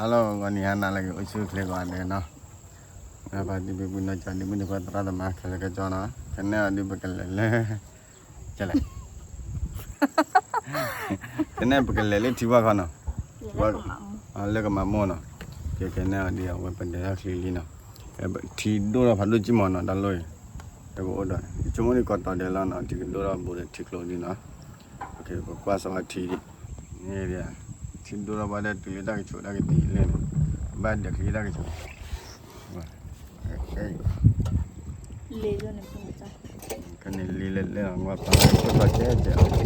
Hello ဂီၤနံၤဟါနၤလၢအဂ့ၤ အိၣ်ဆူၣ်အိၣ်ချ့ကိးဂၤဒဲးနီၤ, ပှၤဒံးဘ့ၣ်ဘုၣ်နီၢ်ကၠီဒံးမုၣ်န့ၣ် ပှၤသရၣ်သမါခဲလၢာ်ခဲဆ့နီၤ, ခဲန့ၣ်အီၤဒုးပကလဲၤလၢ ကလဲၣ်, ခဲန့ၣ်ပကလဲၤလၢထံဝါခီနီၤ, လၢကမၤမိၢ်နီၤ, ကဲခဲန့ၣ်အီၤဒုးအဝဲပဒဲးထီၣ်ချံလံနီၤ, ထံဒိၣ်ထီၣ်ဖးဒိၣ်ကံမီၤနီၤ တၢ်လိၣ်အံၤ, ပကအိၣ်ဒီး ယဆိကမိၣ်ဒံးကီးတီၤဒဲးလီၤနီၤ,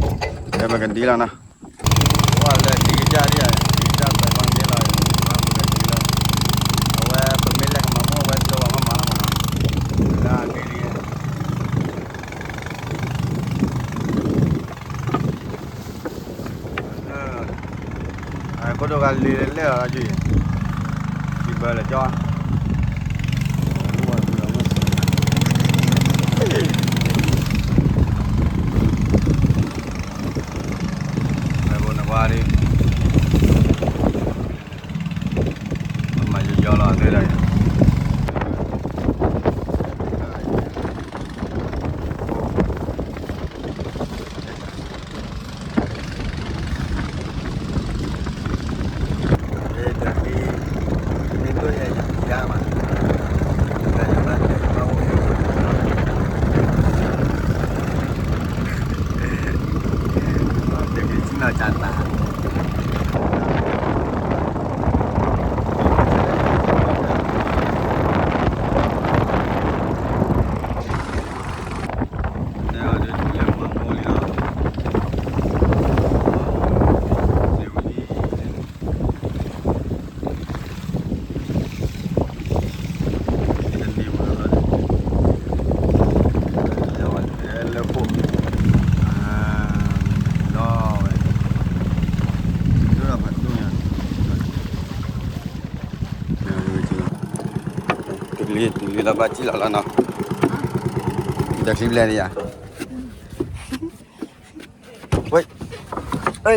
ထံကဒိၣ်ထီၣ်ဘူးဒီးထံကျိဒံးနီၤ, ပကွၢ်စးထံဒံး, န့ၣ်ဒံး, ထံဒိၣ်ထီၣ်ဘၣ်ဒီးတုၤလၢတၢ်ကဆိးတၢ်ကသံၣ်လဲၣ်နီၤ, ဘၣ်ဒီးချံတၢ်ကဆိး ခဲန့ၣ်လံလဲၣ်လဲၣ်လီၤ ပှၤပာ်လၢခိၣ်တီတဲကဲး, လၢပကဒံလီၤနီၤ, ပှၤလၢဒံကစၢ်ဒံးဧါ, ဒံကစၢ်ပှၤဘၣ်န့ၣ်လီၤ, ပကဒံလီၤ, အဝဲပမ့ၢ်လဲၤကမၤမိၢ်ဝဲကျိဝဲမးမးလီၤမးနီၤ, လၢအဂ့ၤဒံး အခိၣ်ဒိၣ်ဂၤလံလဲၣ်လီၤက့, ထံဘၢလၢကၠီ, ဝဲဘိနကွၢ်ဒံး, မၤယီယီလီၤသ့ၣ်ဒၣ် လၢခိၣ်, ဒီးဝဲ, ဒိၣ်ဒီးဖးဒိၣ်ညါ, တုၤလံ တုၤလံလီၤဘၣ်စံၣ်လီၤလီၤနီၤ, ဒီးချံဘျဲၣ်န့ၣ်ယါ, ဝဲ,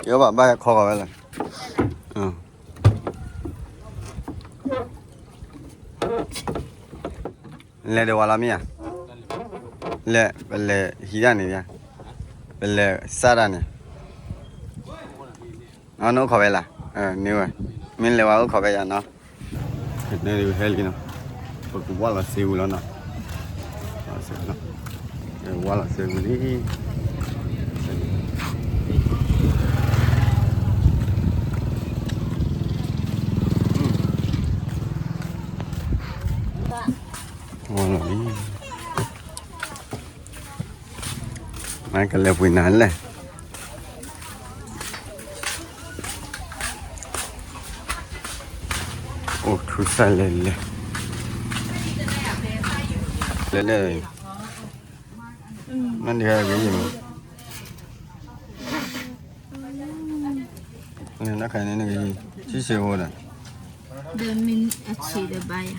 ယဘၣ်ဘၣ်ခီဃီၤဝဲလၢ လဲၤဒံးဝဲလီၤမ့ၢ်ဧါ, လဲၤ ပလဲၤဟံးတၢ်န့ၣ်, ပလဲၤစၢ်တၢ်န့ၣ်, နအိၣ်ခိးဝဲလၢ, န့ၢ်ဝဲ, မ့ၢ်လဲၤဝဲအိၣ်ခိးဝဲယၤနီၤ, ဟဲလံနီၤ, ပကဝၢ်လီၤစ့ဝံၤလီၤနီၤ, ဝၢ်လီၤစ့ဝံၤလံ ဝၢ်လီၤလံ, မ့ၢ်ကလဲၤပှ့ၤနၤလဲၣ်, အိၣ်ထူစၢ်လဲၤလဲၤ, လဲၤလဲၤ, နန့ၣ်ဟဲက့ၤယံၤမး နခါန့ၣ်နကဟံး ဆံဆ့ဖိဒီး, ဒီးမ့ၢ်အဆံးဒီးဘါယၤ,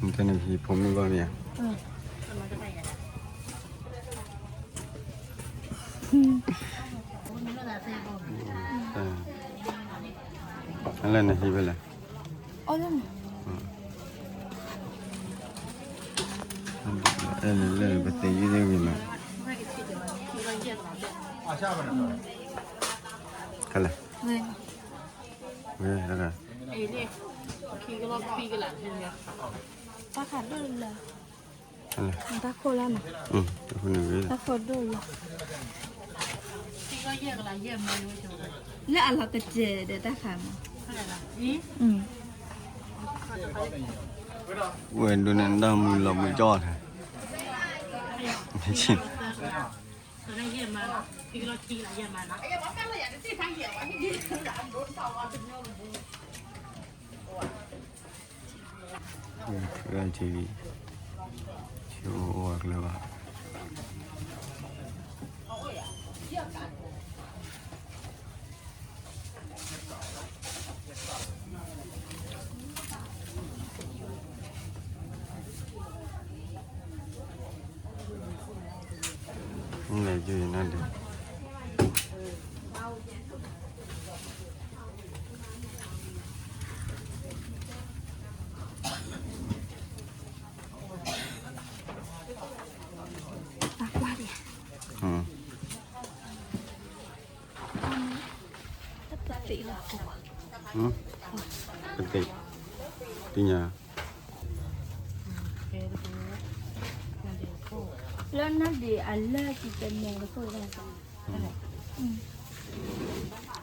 နတန့ၣ်ဟံးဖိမုၣ်ဘၣ်မ့ၢ်ဧါ, အလၢနဟံးဖဲလဲၣ်, အဲၣ်လၢပသ့ယုၢ်သ့ၣ်ဂ့ၤမး, ခဲလၢာ်, ဝဲ, တၢ်ခးဒိၣ်လၢ, တၢ်ခိၣ်လၢမး, တၢ်ခိၣ်ဒိၣ်လၢ, လၢအလီၤတစဲးဒီးတၢ်ခးမး, ဝဲဒိးန့ၣ်ဒီးမုၢ်လီၤမုၢ်ကၠီၣ်ထဲ လဲၤကနၤဒီး, ပသ့ၣ်, တညါ, လၢနဒံးအလၢကံကနဲၣ်တခိၣ်, ဝံၤလံဧါ, မ့ၢ်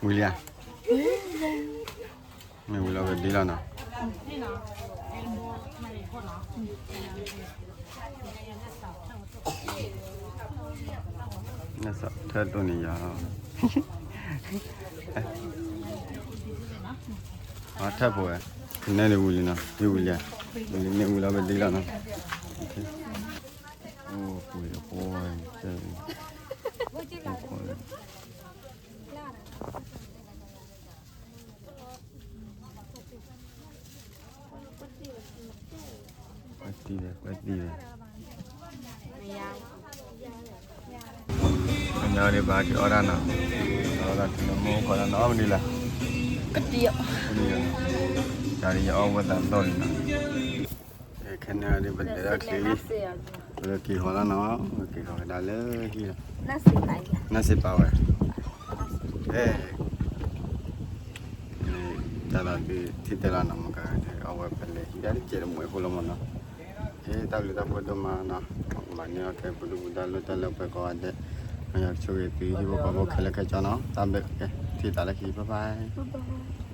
ဝံၤလီၤဝဲဒ်လီၤနီၤ. နထၢၣ်တိၢ်န့ၣ်ယၤလီၤ, အထၢၣ်ဖိဝဲ, ကနဲန့ၣ်ဝံၤလံနီၤ, ဝံၤလံ, ဝံၤလံန့ၣ်ဝံၤလီၤဝဲဒ်လီၤနီၤ. အိၣ်ပှဲၤတပှဲၤ, ကွၢ်တံၢ်ဝဲ, ကွၢ်တံၢ်ဝဲ, ကညီဒံးဘၣ်က့ၤအီၣ်ဒၣ်နီၤ, အီၣ်ဒၣ်ထံလၢမူခိၣ်လၢနီၤ, အီၣ်မနုၤလဲၣ်, တၢ်ဒ်ယအီၣ်ဝဲသးသီၣ်လံနီၤ. ခဲန့ၣ်ဒံးပလဲၤဒၣ်ချ့လံ, ပက့ၤဟီလီၤနီၤ, ပက့ၤဟီကဒါလၢဟံၣ်လီၤ, နၢ်စံးပာ်ဝဲ, အဲ တၢ်လီၤဒုးထံၣ်တဲလီၤနီၤ, မ့ၢ်က အဝဲပလဲၤဟံးဒၣ်တစဲးတမှဲၤဖိလီၤမးနီၤ. တၢ်ဘျုးတၢ်ဖှိၣ်ဒိၣ်မးနီၤ, မၤန့ၢ်အီၣ်ကဲပဒုၣ်ပဒါလိၣ်တၢ်လၢပှဲၤကိးဂၤဒဲး, မ့ၢ်ယွၤကဆိၣ်ဂ့ၤသုဟံၣ်ဖိဃီဖိခဲလၢာ်ခဲဆ့နီၤ, တၢ်ဘျုးကဲ, ထံၣ်သးလၢခံ, bye bye.